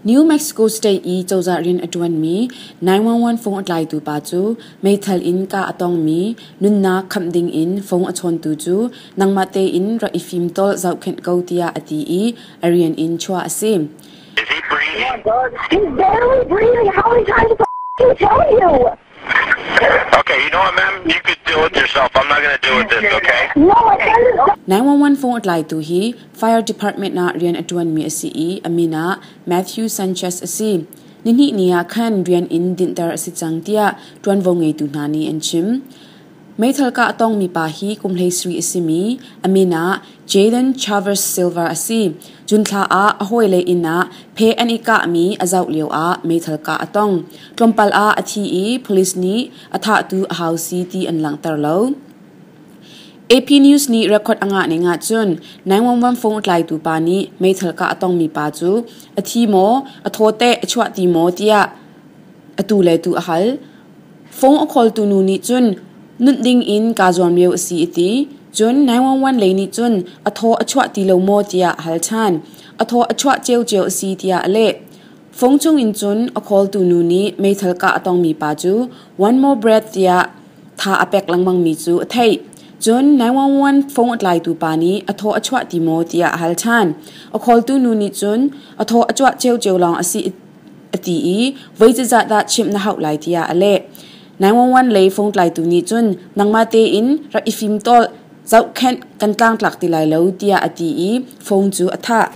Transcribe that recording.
New Mexico State i cozah rian a ṭuanmi 911 phone a tlaitu pa cu meithal in kah a tongmi nunnak khamh dingin phone a chawntu cu nangmah tein rak i fimtawl zohkhenh ko tiah a ti i a rian in chuah a si. Is he breathing? He's barely breathing. How many times do I tell you? Okay, you know what, ma'am? You could deal with yourself. I'm not gonna deal with this, okay? No, I can't. 911 phone a tlaitu hi Fire Department ah rian a ṭuanmi a si i a min ah Matthew Sanchez a si. Nihnih ni ah khan rian in dinhter a si cang tiah ṭuanvo ngeitu hna nih an chim. Meithal kah a tongmi pa hi kum 17 a simi a min ah Jaden Chavez Silver a si. June thla ah a hawile inn ah phe an i kahmi a zoh lioah meithal kah a tong. Tlawmpal ah a thi i police nih a thahtu a hau si ti an langhter lo. AP News nih record a ngah ning ahcun 911 phone a tlaitu pa nih meithal kah a tongmi pa cu a thi maw, a thaw teh a chuah ti maw tiah atu le tu a hal. Phone a calltu nu nih cun nunh ding in kaa zuam lio a si a ti. Cun 911 lei nih cun a thaw a chuah ti lo maw tiah a hal ṭhan. A thaw a chuah ciocio a si tiah a leh. Phone chung in cun a calltu nu nih meithal kah a tongmi pa cu one more breath tiah tha a pek lengmangmi cu a theih. Cun 911 phone a tlaitu pa nih a thaw a chuah ti maw tiah a hal ṭhan. A calltu nu nih cun a thaw a chuah ciocio lawng a si a ti i voi cazah dah chimh na hauh lai tiah a leh. 911 lei phone tlaitu nih cun nangmah tein rak i fimtawl zohkhenh kan tlangtlak ti lai lo tiah a ti i phone cu a thah.